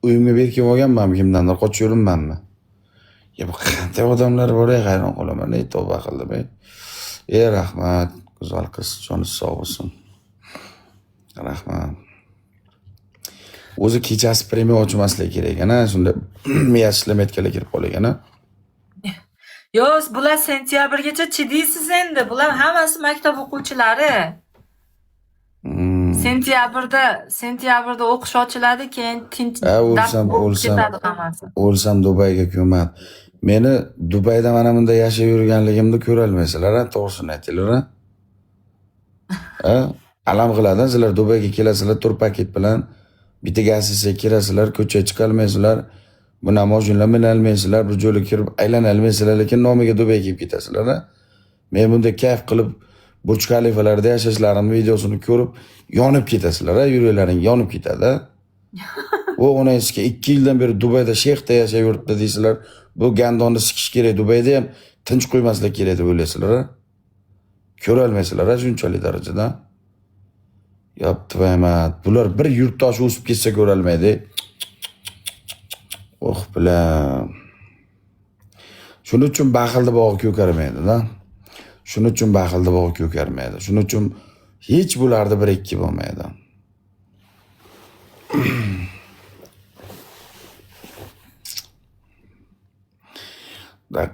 uyimga berkib olganmanmi kimdandir qochib yuribmanmi? Ya bu qanday odamlar bor, ey, hayron qolaman. Ey, tavba qildim, ey. Ey, rahmat, go'zal qiz, joningiz sog' bo'lsin. Rahmat. O'zi kechasi прямой ochmaslik kerak ekan, a, shunda miyasi ishlamayotganlar kirib qolgan, a. Yo'q, bular sentyabrgacha chidaysiz endi. Bular hammasi maktab o'quvchilari. Sentyabrda o'qish ochiladi, keyin tinch Ha, dars o'lsam, bo'lib o'lsam. ketadi hammasi. O'lsam Dubayga ko'mad. Meni Dubayda mana bunday yashab yurganligimni ko'rolmaysizlar, a, to'g'risini aytinglar, a. Ha? Alam qiladi, sizlar Dubayga kelasizlar tur paket bilan, bitta gazetaga kirasizlar, ko'chaga chiqolmaysizlar, buni mashinalar minolmaysizlar, bir joyga kirib aylana olmaysizlar, lekin nomiga Dubayga kelib ketasizlar, a. Men bunday kayf qilib Burj Xalifalarda yashashlarimni videosini ko'rib yonib ketasizlar, a, yuraklaring yonib ketadi. U onangizga 2 yildan beri Dubayda sheyxda yashab yuribdi deysizlar. Bu gandonni sikish kerak, Dubayda ham tinch qo'ymaslik kerak deb o'ylaysizlar, a? Ko'rolmaysizlar shunchalik darajada. Yopti. Bular bir yurtdosh o'sib ketsa ko'rolmaydi. Oh bilan. Shuning uchun baxilni bog'i ko'karmaydi-da. Shuning uchun baxilni bog'i ko'karmaydi. Shuning uchun hech bularda bir ikki bo'lmaydi.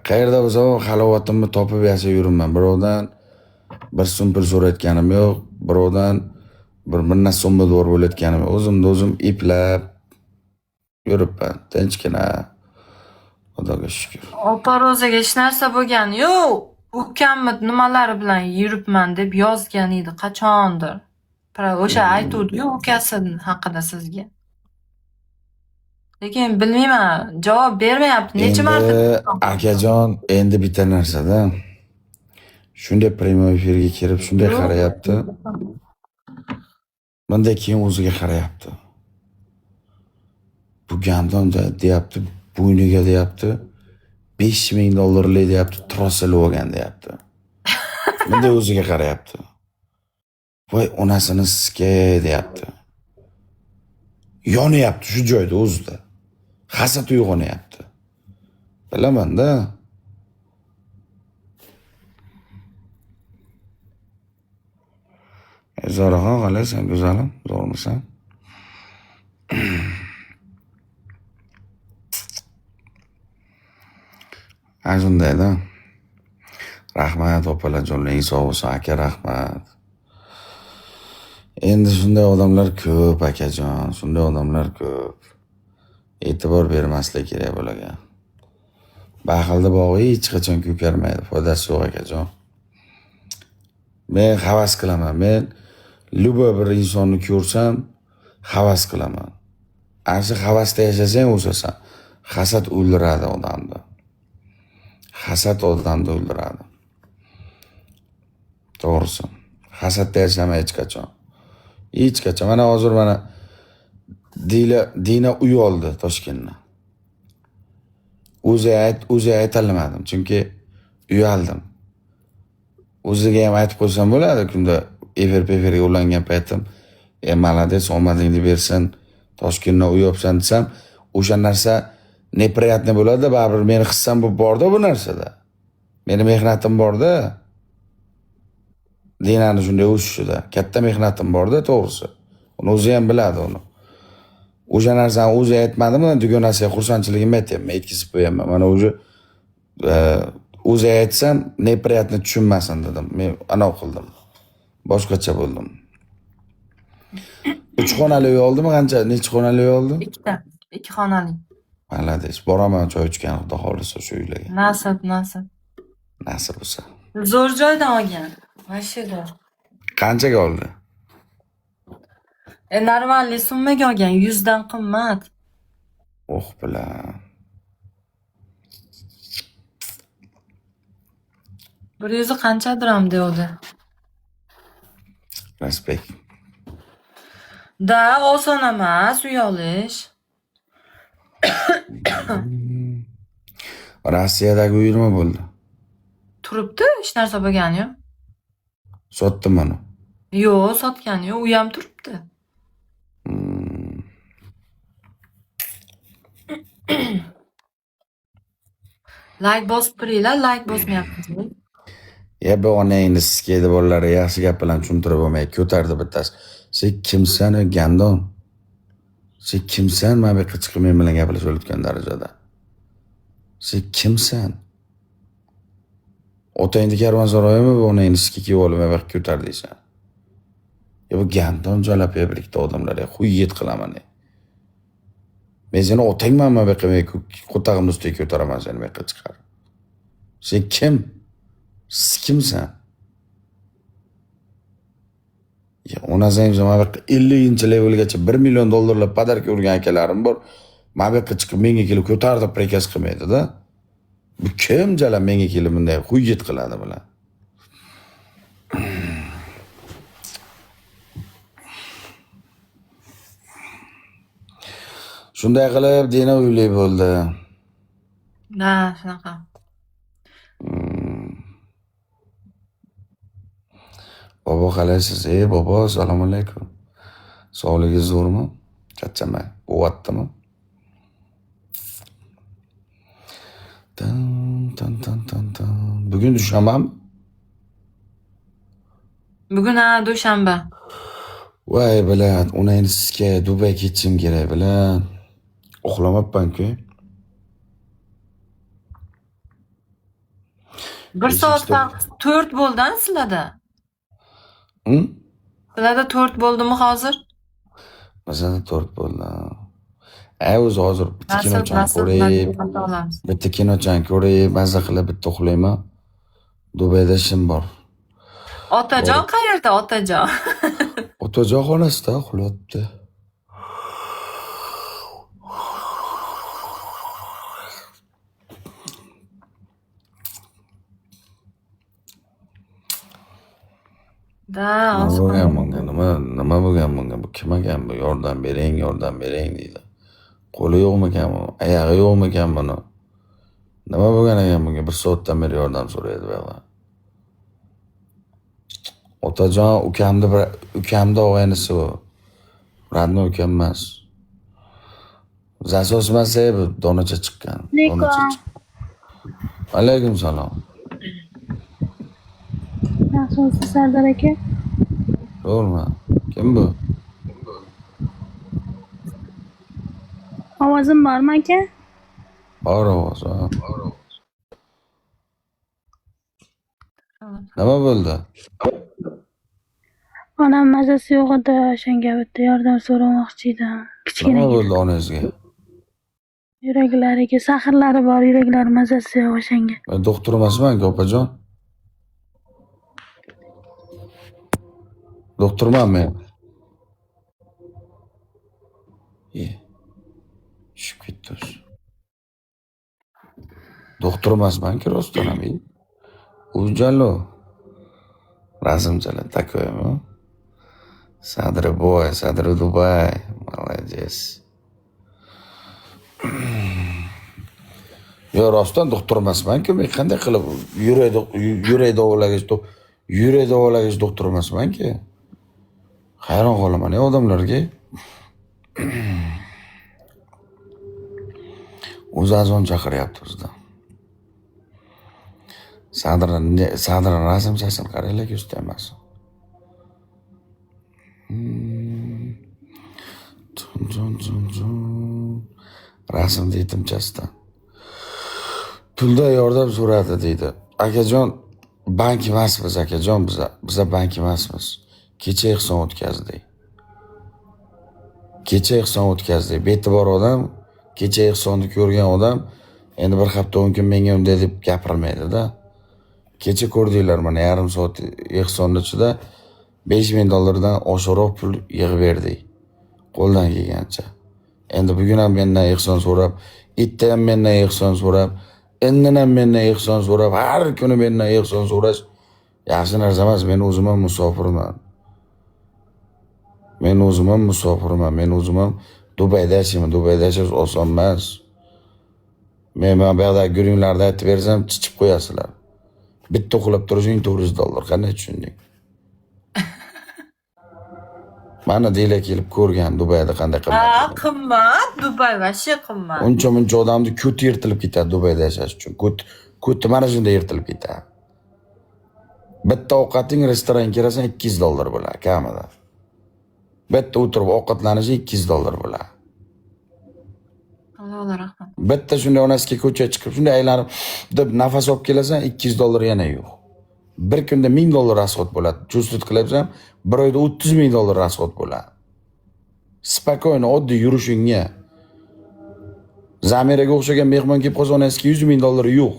Qayerda bo'lsam halovatimni topib yashab yuribman. Birovdan bir so'm pul so'rayotganim yo'q, birovdan bir narsa umidvor bo'layotganim yo'q. O'zimni o'zim eplab yuribman, tinchgina. Xudoga shukr. Opa Ro'zaga hech narsa bo'lgani yo'q. Ukamni nimalari bilan yuribman deb yozgan edi qachondir. O'sha aytuvdi-yu ukasi haqida sizga. Lekin bilmayman, javob bermayapti. Necha marta akajon, endi bitta narsada shunday prямой efirga kirib, shunday qarayapti. Bunday keyin o'ziga qarayapti. Bu gandon deyapti, bo'yniga deyapti. 5000 dollarlik deyapti, tros ilib olgan deyapti. Bunday o'ziga qarayapti. Voy onasini sikay deyapti. Yonyapti shu joyda o'zida. Hasad uyg'onyapti. Bilaman-da. Zoraxon qalaysan, go'zalim? Zo'rmisan? Ha, shunday-da. Rahmat opalarjonlaring sog' bo'lsin, aka, rahmat. Endi shunday odamlar ko'p, akajon, shunday odamlar ko'p. E'tibor bermaslik kerak bularga. Baxilni bog'i hech qachon ko'karmaydi, foydasi yo'q, akajon. Men havas qilaman. Men любой bir insonni ko'rsam havas qilaman. Ana shu havasda yashasang o'sasan. Hasad o'ldiradi odamni. Hasad odamni o'ldiradi. To'g'risi. Hasadda yashama hech qachon. Hech qachon. Mana hozir mana Dina uy oldi Toshkentda. O'zi aytalmadim, chunki uyaldim. O'ziga ham aytib qo'ysam bo'ladi, kunda efir-pefirga ulangan paytim, malades, omadingni bersin, Toshkentdan uy olibsan desam, o'sha narsa неприятный bo'ladi, baribir meni hissam bo'lib borda bu narsada. Meni mehnatim borda. Dinani shunday o'sishida katta mehnatim borda, to'g'risi. Uni o'zi ham biladi uni. O'sha narsani o'zi aytmadimi, dugonasiga xursandchiligimni aytyapman, yetkazib qo'yapman. Mana o'zi o'zi aytsam, неприятно tushunmasin dedim. Men anov qildim. Boshqacha bo'ldim. 3 xonali uy oldimi? Qancha? Necha xonali uy oldi? Ikkita, 2 xonali. Malades. Boraman choy ichgan, Xudo xohlasa shu uylarga. Nasib, nasib. Nasib bo'lsa. Zo'r joydan olgan. Вообще zo'r. Qanchaga oldi? Normalniy summaga olgan, 100 dan qimmat. Oh bilan. Bir yuzi qanchadir ham deydi. Respekt. Da, oson emas uy olish. Rossiyadagi uy nima bo'ldi? Turibdi, hech narsa bo'lgani yo'q. Sotdim uni. Yo'q, sotgani yo'q, u ham turibdi. Like bosib turinglar, like bosmayapsizmi? Ya bu onangni sizga bolalar yaxshi gap bilan tushuntirib bo'lmaydi, ko'tardi bittasi. Sen kimsan, gandon? Sen kimsan, mana bu yoqqa chiqib men bilan gaplashayotgan darajada? Sen kimsan? Otangni karvonsaroyimi bu onangni sizga kiyib olib mana bu yoqqa ko'tar deysan? Ya bu gandon jalab bir ikkita odamlar, ya xuyet qilaman. Men seni otangman, mana bu yoqqa men qo'tag'imni ustiga ko'taraman seni bu yoqqa chiqarib. Sen kim? Siz kimsan? Ya onasang mana bu yoqqa 50-levelgacha $1 million podarka urgan akalarim bor. Mana bu yoqqa chiqib menga kelib ko'tardi, prikaz qilmaydi-da. Bu kim jalab menga kelib bunday xuyet qiladi bular? Shunday qilib Dina uyli bo'ldi. Da, shunaqa. Bobo qalaysiz? Ey bobo, assalomu alaykum. Sog'ligingiz zo'rmi? Charchamay. Bo'lyaptimi? Tan tan tan tan tan. Bugun dushanbami? Bugun ha dushanba. Voy bilan, uni sizga Dubay ketishim kerak bilan. Uxlamabman-ku. Bir soat farq 4 bo'ldi sizlarda. Hı? Sizlarda 4 bo'ldimi hozir? Bizada 4 bo'ldi. Ay o'zi hozir bitta kinochani ko'rib, bitta kinochani ko'rib, maza qilib bitta uxlayman. Dubayda ishim bor. Otajon qayerda, otajon? Otajon xonasida uxlayapti. Da, Nima bo'lgan bunga? Nima bo'lgan bunga? Bu kim ekan bu? Yordam bering, yordam bering deydi. Qo'li yo'qmikan bu? Oyog'i yo'qmikan buni? Nima bo'lgan ekan bunga? Bir soatdan beri yordam so'raydi bu yoqda. Otajon ukamni bir ukamni og'aynisi u. Родной ukam emas. Zasos emas bu, donacha chiqqan. Donacha chiqqan. Alaykum salom. Yaxshimisiz, Sardor aka? To'g'rimi? Kim bu? Ovozim bormi aka? Bor ovoz, ha. Nima bo'ldi? Onam mazasi yo'q edi, o'shanga bitta yordam so'ramoqchi edim. Nima Kichkinagina. bo'ldi onangizga? Yuraklariga sahrlari bor, yuraklari mazasi yo'q o'shanga. Men doktor emasman-ku, opajon. Doktorman men. Ye. Tushib ketdi o'zi. Doktor emasman-ku, rostdan ham. Ujallo. Rasmchalar такой-mi? Sadri boy, Sadri Dubay. Молодец. Yo, rostdan doktor emasman-ku, men qanday qilib yurak davolagich doktor emasman-ku. Hayron qolaman odamlarga. O'zi azon chaqiryapti bizda. Sadrini rasmchasini qaranglar, ko'z tegmasin. Tun tun tun tun. Rasmda yetimchasidan. Pulda yordam so'radi deydi. Akajon, bank emasmiz, akajon, biza. Biza bank emasmiz. Kecha ehson o'tkazdik. Kecha ehson o'tkazdik. Beti bor odam, kecha ehsonni ko'rgan odam endi bir hafta 10 kun menga unday deb gapirmaydi-da. Kecha ko'rdinglar mana yarim soat ehsonni ichida 5000 dollardan oshiqroq pul yig'ib berdik. Qo'ldan kelgancha. Endi bugun ham mendan ehson so'rab, erta ham mendan ehson so'rab, indin ham mendan ehson so'rab, har kuni mendan ehson so'rash yaxshi narsa emas. Men o'zim ham musofirman. Men o'zim ham musofirman. Men o'zim ham Dubayda yashayman. Dubayda yashash oson emas. Men mana bu yoqda guringlarda aytib bersam, chichib qo'yasizlar. Bitta uxlab turishing 400 dollar. Qanday tushunding? Mana deylar kelib ko'rgan Dubayda qanday qimmat. Ha, qimmat, Dubay вообще qimmat. Uncha muncha odamni ko'ti yirtilib ketadi Dubayda yashash uchun. Ko'ti mana shunday yirtilib ketadi. Bitta ovqating restoranga kirasan 200 dollar bo'ladi kamida. Bitta o'tirib ovqatlanishing 200 dollar bo'ladi. Alloh rahmat. Bitta shunday onasiga ko'chaga chiqib shunday aylanib deb nafas olib kelasan 200 dollar yana yo'q. Bir kunda 1000 dollar rasxod bo'ladi. Chustut qilyapsan, bir oyda 30 ming dollar rasxod bo'ladi. Spokойно oddiy yurishingga. Zamiraga o'xshagan mehmon kelib qolsa onasiga 100 ming dollar yo'q.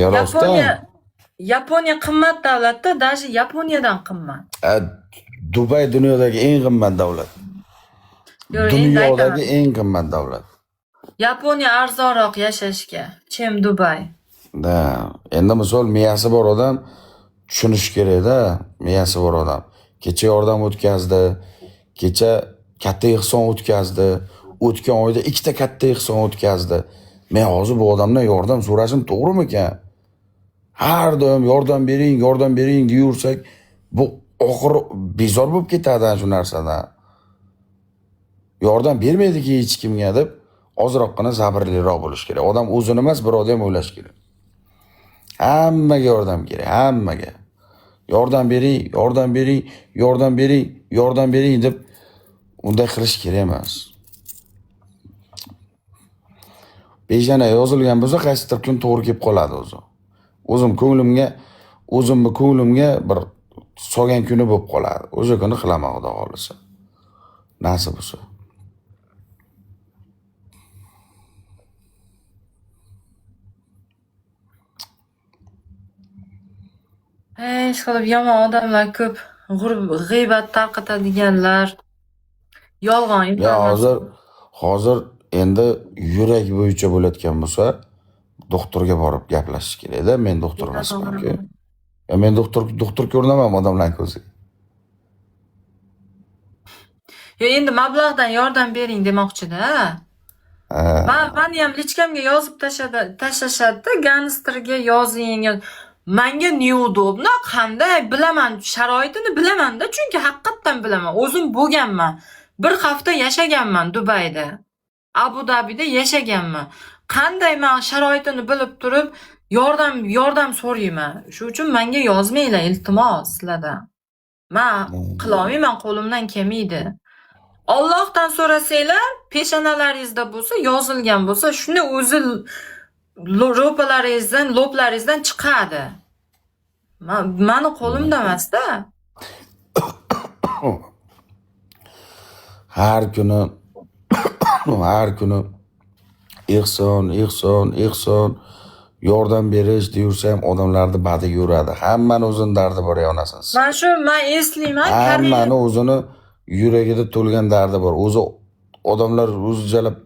Ya rostdan. Yaponiya qimmat davlatda, даже Yaponiyadan qimmat. Dubay dunyodagi eng qimmat davlat. Yo'q, endi Dunyodagi aytaman. eng qimmat davlat. Yaponiya arzonroq yashashga, чем Dubay. Da, endi misol miyasi bor odam tushunishi kerak-da, miyasi bor odam. Kecha yordam o'tkazdi, kecha katta ehson o'tkazdi, o'tgan oyda ikkita katta ehson o'tkazdi. Men hozir bu odamdan yordam so'rashim to'g'rimikan? Har doim yordam bering, yordam bering deyursak, bu oxiri bezor bo'lib ketadi shu narsadan. Yordam bermaydiki hech kimga deb ozroqgina sabrliroq bo'lish kerak. Odam o'zini emas, birovni ham o'ylash kerak. Hammaga yordam kerak, hammaga. Yordam bering, yordam bering, yordam bering, yordam bering deb unday qilish kerak emas. Peshona yozilgan bo'lsa, qaysidir kun to'g'ri kelib qoladi o'zi. O'zim ko'nglimga, o'zimni ko'nglimga bir solgan kuni bo'lib qoladi. O'sha kuni qilaman, Xudo xohlasa. Nasib bo'lsa. Hech qilib yomon odamlar ko'p, g'iybat tarqatadiganlar, yolg'on Ya informatsiya. hozir endi yurak bo'yicha bo'layotgan bo'lsa, doktorga borib gaplashish kerakda. Men doktor emasman-ku. Ya men doktor ko'rinaman odamlarning ko'ziga. Yo, endi mablag'dan yordam bering demoqchida. Ha. Mani ham lichkamga yozib tashlashadi-da, gangsterga yozing. Manga неудобно, qanday bilaman, sharoitini bilaman-da, chunki haqiqatdan bilaman. O'zim bo'lganman. Bir hafta yashaganman Dubayda. Abu Dabida yashaganman. Qanday men sharoitini bilib turib yordam so'rayman. Shu uchun menga yozmanglar, iltimos sizlardan. Men qilolmayman, qo'limdan kelmaydi. Allohdan so'rasanglar, peshonalaringizda bo'lsa, yozilgan bo'lsa, shuni o'zi ro'palaringizdan, loplaringizdan chiqadi. Mani qo'limda emas-da. Har kuni har kuni ehson, ehson, ehson, yordam berish deyursa ham odamlarni badiga yuradi. Hammani o'zini dardi bor, onasini. Mana shu men eslayman, Hammani o'zini yuragida to'lgan dardi bor. O'zi odamlar o'zi jalab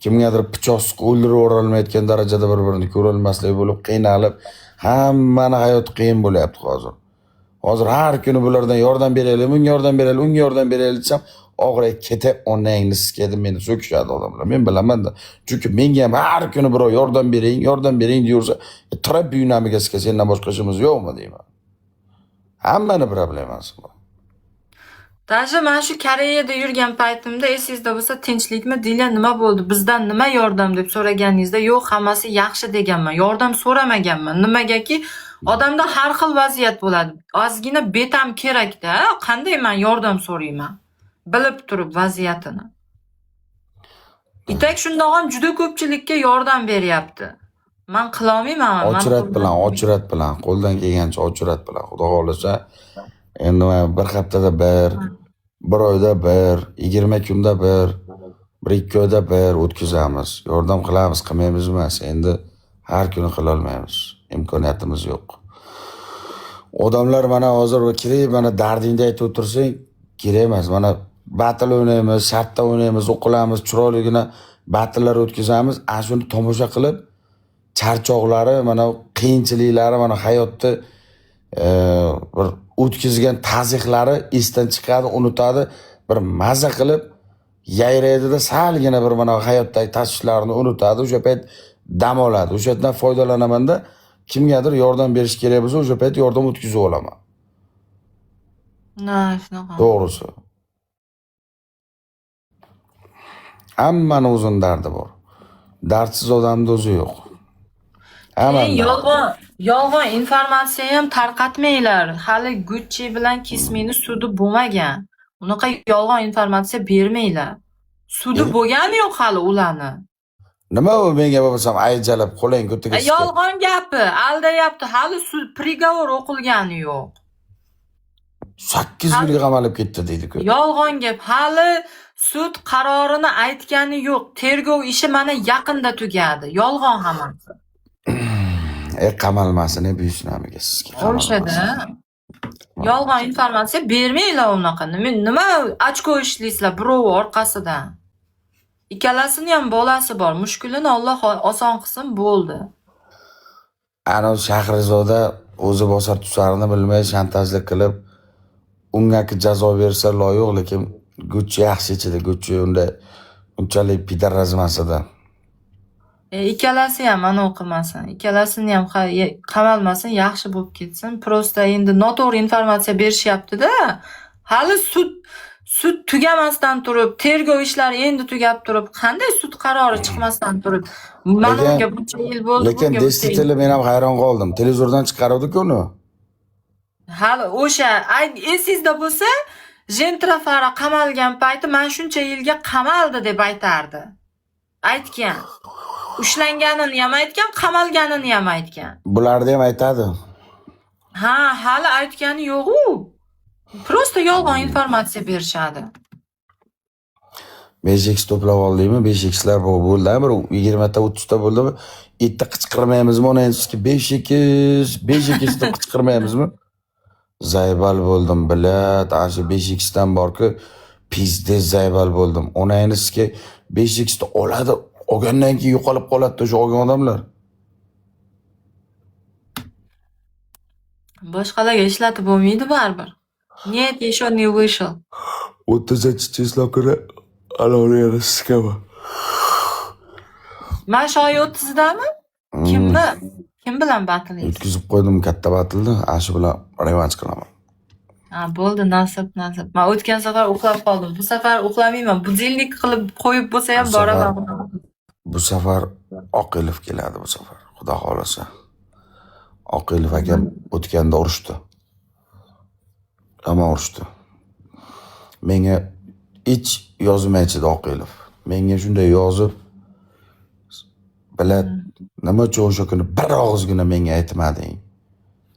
kimgadir pichoq suqib o'ldirib yuborolmayotgan darajada bir-birini ko'rolmaslik bo'lib qiynalib, hammani hayoti qiyin bo'lyapti hozir. Hozir har kuni bulardan yordam beraylik, bunga yordam beraylik, unga yordam beraylik desam, og'riy keta onangni sikadi, meni so'kishadi odamlar. Men bilaman-da. Chunki menga ham har kuni birov yordam bering, yordam bering deyaversa, tirab buyunamiga sika, sendan boshqa ishimiz yo'qmi deyman. Hammani problemasi bor. Даже mana shu Koreyada yurgan paytimda esingizda bo'lsa, tinchlikmi, Dilya, nima bo'ldi, bizdan nima yordam deb so'raganingizda, yo'q, hammasi yaxshi deganman. Yordam so'ramaganman. Nimagaki odamda har xil vaziyat bo'ladi. Ozgina betam kerakda, qanday men yordam so'rayman? Bilib turib vaziyatini. Itak shundoq ham juda ko'pchilikka yordam beryapti. Men qilolmayman. Ochirat bilan, ochirat bilan, qo'ldan kelgancha ochirat bilan. Xudo xohlasa, endi mana bir haftada bir, bir oyda bir, 20 kunda bir, 1-2 oyda bir o'tkazamiz. Yordam qilamiz, qilmaymiz emas. Endi har kuni qila olmaymiz. Imkoniyatimiz yo'q. Odamlar mana hozir kerak, mana dardingni aytib o'tirsang, kerak emas. Mana battle o'ynaymiz, shartda o'ynaymiz, o'qilamiz, chiroyligina battlelar o'tkazamiz. Ana shuni tomosha qilib, charchoqlari, mana qiyinchiliklari, mana hayotda bir o'tkazgan tazyiqlari esdan chiqadi, unutadi. Bir maza qilib yayraydida, salgina bir mana hayotdagi tashvishlarni unutadi. O'sha payt dam oladi. O'sha yerdan foydalanamanda kimgadir yordam berish kerak bo'lsa, o'sha payt yordam o'tkazib olaman. Na, shunaqa. To'g'risi. Hammani o'zini dardi bor. Dardsiz odamni o'zi yo'q. Hammani dardi. Yolg'on informatsiya ham tarqatmanglar. Hali Gucci bilan Kismini sudi bo'lmagan. Unaqa yolg'on informatsiya bermanglar. Sudi bo'lgani yo'q hali ularni. Nima u menga bo'lsam ayjalab qo'ling ko'tiga siqib. Yolg'on gapi, aldayapti. Hali sud prigovor o'qilgani yo'q. 8 yilga qamalib ketdi deydi-ku. Yolg'on gap. Hali sud qarorini aytgani yo'q. Tergov ishi mana yaqinda tugadi. Yolg'on hammasi. Qamalmasin, buyusnamiga sizga. O'shada. Yolg'on informatsiya bermanglar unaqa. Nima ochko ishlaysizlar birov orqasidan? Ikkalasini ham bolasi bor. Mushkulini Alloh oson qilsin, bo'ldi. Ana Shahrizoda o'zi bosar tusarini bilmay shantajlik qilib, ungaki jazo bersa loyiq, lekin Gucci yaxshi ichida, Gucci unda unchalik pidaraz emas edi. Ikkalasi ham anavi qilmasin. Ikkalasini ham qamalmasin, yaxshi bo'lib ketsin. Просто endi noto'g'ri informatsiya berishyapti-da. Hali sud tugamasdan turib, tergov ishlari endi tugab turib, qanday sud qarori chiqmasdan turib, mana Lekin unga buncha yil bo'ldi, lekin bunga buncha yil. Действительно men ham hayron qoldim. Televizordan chiqaruvdi-ku uni. Hali o'sha esingizda bo'lsa, Jentrafara qamalgan payti man shuncha yilga qamaldi deb aytardi. Aytgan. Ushlanganini ham aytgan, qamalganini ham aytgan. Bularni ham aytadi. Ha, hali aytgani yo'q-u. Просто yolg'on informatsiya berishadi. 5x to'plab oldikmi? 5xlar bu bo'ldi, bir 20 ta, 30 ta bo'ldimi? Erta qichqirmaymizmi? Onangizga 5x, 5x deb qichqirmaymizmi? Заебал bo'ldim, блядь, ana shu 5x dan borku, пиздец заебал bo'ldim. Onangizga 5x ni oladi, olgandan keyin yo'qolib qoladi o'sha olgan odamlar. Boshqalarga ishlatib bo'lmaydi baribir. Нет, еще не вышел. 30-число kuni alohida sikaman. Mana shu oy 30dami? Kimni? Kim bilan battlingiz? O'tkazib qo'ydim katta battlni, ana shu bilan revansh qilaman. Ha, bo'ldi, nasib, nasib. Men o'tgan safar uxlab qoldim. Bu safar uxlamayman. Budilnik qilib qo'yib bo'lsa ham Bu safar boraman. Bu safar Oqilov keladi bu safar. Xudo xolasa. Oqilov akam o'tganda urushdi. Yomon urushdi. Menga hech yozmaychi Oqilov. Menga shunday yozib, "Блядь, nima uchun o'sha kuni bir og'izgina menga aytmading?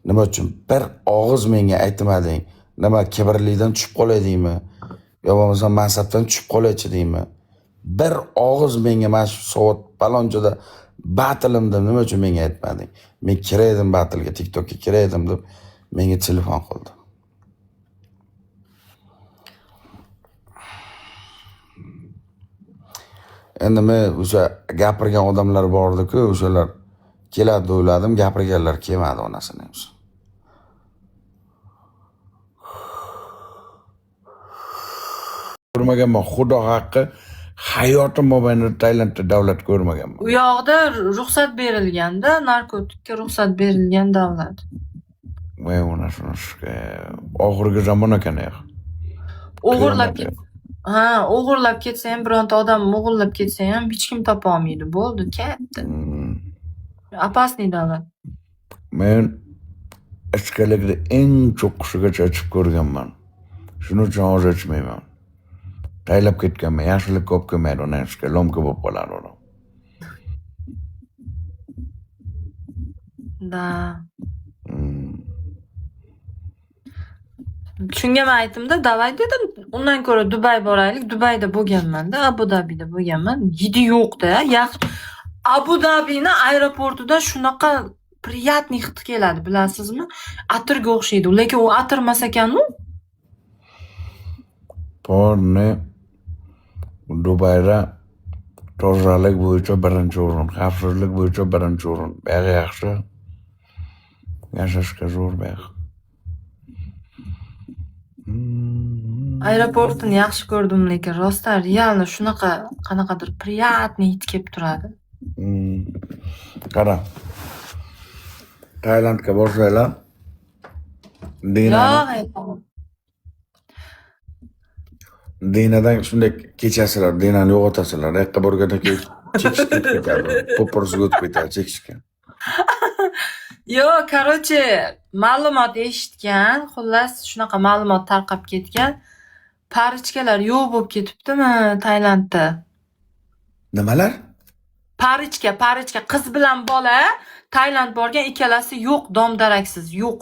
Nima uchun bir og'iz menga aytmading? Nima, kibrlikdan tushib qolay deymi? Yo bo'lmasam mansabdan tushib qolaychi deymi? Bir og'iz menga mana shu soat palonchada battleimda nima uchun menga aytmading? Men kiray edim battlega, TikTokka kiray edim" deb menga telefon qildi. Endi men o'sha gapirgan odamlar bordi-ku, o'shalar keladi deb o'yladim, gapirganlar kelmadi onasini. Ko'rmaganman, xudo haqqi, hayotim mobaynida Tailandda davlat ko'rmaganman. U yoqda ruxsat berilganda, narkotikka ruxsat berilgan davlat. Voy onasini, oxirgi zamon ekan yoq. O'g'irlab Qiyomat. ket. Ha, o'g'irlab ketsa ham, bironta odam o'g'irlab ketsa ham hech kim topa olmaydi. Bo'ldi, katta. Опасный davlat. Men ichkilikni eng cho'qqisigacha ichib ko'rganman. Shuning uchun hozir ichmayman. Taylab ketganman, yaxshilikka olib kelmaydi onasiga, ломка bo'lib qoladi odam. Да. Shunga men aytdimda, давай dedim. Undan ko'ra Dubay boraylik. Dubayda bo'lganman-da, Abu Dabida bo'lganman. Hidi yo'q-da. Yaxshi. Abu Dabini aeroportida shunaqa приятный hid keladi, bilasizmi? Atirga o'xshaydi. Lekin u atir emas ekan-u. Porni Dubayda tozalik bo'yicha birinchi o'rin, xavfsizlik bo'yicha birinchi o'rin. Buyog'i yaxshi. Yashashga zo'r buyog'i. Aeroportini yaxshi ko'rdim, lekin rostdan реально shunaqa qanaqadir приятный hid kelib turadi. Qara. Tailandga borsanglar, Dinani Yo'q, aytaman. Dinadan shunday kechasizlar, Dinani yo'qotasizlar. Yoqqa borgandan keyin chekishga o'tib ketadi. Po'pirsiga o'tib ketadi chekishga. Yo'q, короче, ma'lumot eshitgan, xullas shunaqa ma'lumot tarqab ketgan. Парочка lar yo'q bo'lib ketibdimi Tailandda? Nimalar? Парочка, парочка, qiz bilan bola Tailand borgan, ikkalasi yo'q, dom daraksiz yo'q.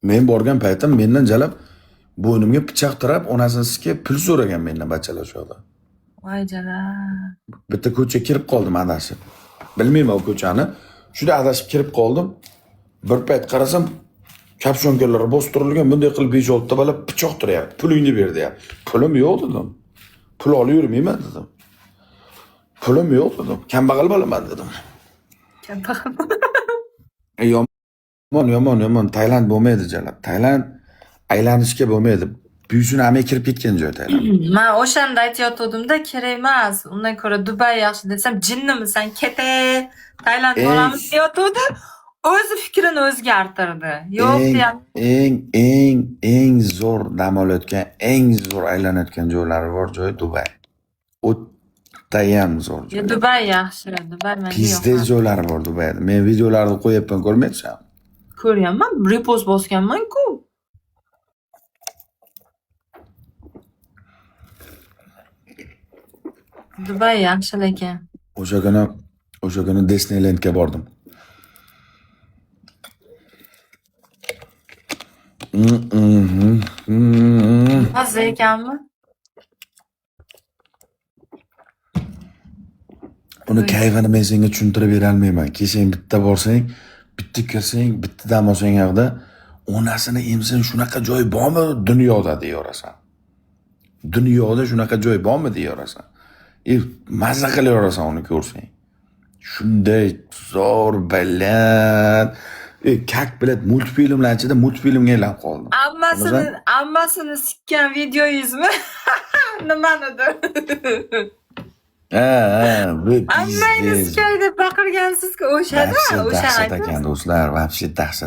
Men borgan paytim mendan jalab bo'ynimga pichoq tirab, onasini sikib pul so'ragan mendan bachalar shu yoqda. Voy jalab. Bitta ko'chaga kirib qoldim adashib. Bilmayman u ko'chani. Shunda adashib kirib qoldim. Bir payt qarasam, kapshonkalar bostirilgan, bunday qilib 5-6 ta bola pichoq tiryapti. "Pulingni ber" deyapti. "Pulim yo'q" dedim. "Pul olib yurmayman" dedim. "Pulim yo'q" dedim. "Kambag'al bolaman" dedim. Kambag'al. Yomon, yomon, yomon. Tailand bo'lmaydi jalab. Tailand aylanishga bo'lmaydi. Buyusini armiya kirib ketgan joy Tailand. Man o'shanda aytayotgandimda, kerak emas, undan ko'ra Dubay yaxshi desam, jinnimisan, kete, Tailand boramiz deyotgandi. O'zi fikrini o'zgartirdi. Yo'q Eng deyapti. eng eng eng zo'r dam olayotgan, eng zo'r aylanayotgan joylari bor joy Dubay. O'tayam zo'r Ya, joylar. Dubay yaxshi, Dubay menga Пиздец yoqadi. joylari bor Dubayda. Men videolarni qo'yapman, ko'rmayapsan? Ko'rganman, repost bosganman-ku. Dubay yaxshi lekin. O'sha kuni Disneylandga bordim. Mazza ekanmi? Uni kayfini men senga tushuntirib bera olmayman. Kelsang, bitta borsang, bitta kirsang, bitta dam olsang yoqda, onasini emsin, shunaqa joy bormi dunyoda deyaverasan. Dunyoda shunaqa joy bormi deyaverasan. E, mazza qilaverasan uni ko'rsang. Shunday zo'r, baland. E, как, блядь, multfilmlar ichida multfilmga aylanib qoldim. Ammasini sikkan videoyizmi? Nimanidir? Ha, bu Ammangni пиздец. sikay deb baqirgansiz-ku o'shada, Вообще o'shani dahshat aytyapsiz. ekan, do'stlar, вообще dahshat.